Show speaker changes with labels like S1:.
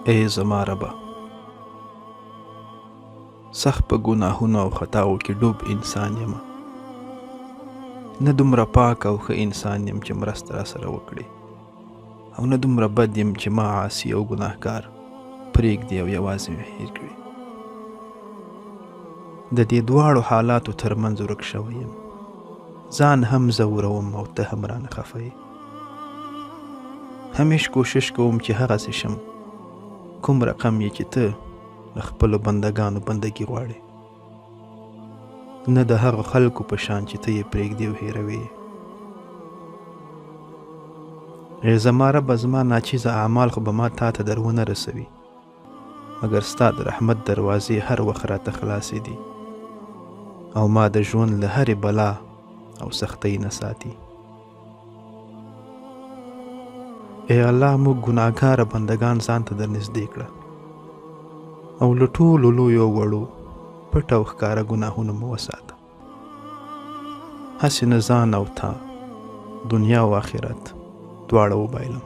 S1: ای زما ربه! سخت په ګناهونو او خطاوو کې ډوب انسان یم. نه دومره پاک او ښه انسان یم چې مرسته راسره وکړې او نه دومره بد یم چې ما عاصي او ګناهګار پرېږدې او یوازې مې هېر کړې. د دې دواړو حالاتو ترمنځ ورک شوی یم. ځان هم ځوروم او ته هم رانه خفه یې. همیش کوشش کوم چې هغسې شم کوم رقم یې چې ته له خپلو بندګانو بندګي غواړې، نه د هغو خلکو په شان چې ته یې پرېږدې او هېروې یې. ای زما ربه، زما ناچیزه اعمال خو به ما تا ته در ونه رسوي، مګر ستا د رحمت دروازې هر وخت راته خلاصې دي او ما د ژوند له هرې بلا او سختۍ نه ساتي. ای الله، موږ ګناهګاره بندګان ځان ته درنږدې کړه او له ټولو لویو او وړو، پټ او ښکاره ګناهونو مو وساته. هسې نه ځان او تا، دنیا او آخرت دواړه وبایلم.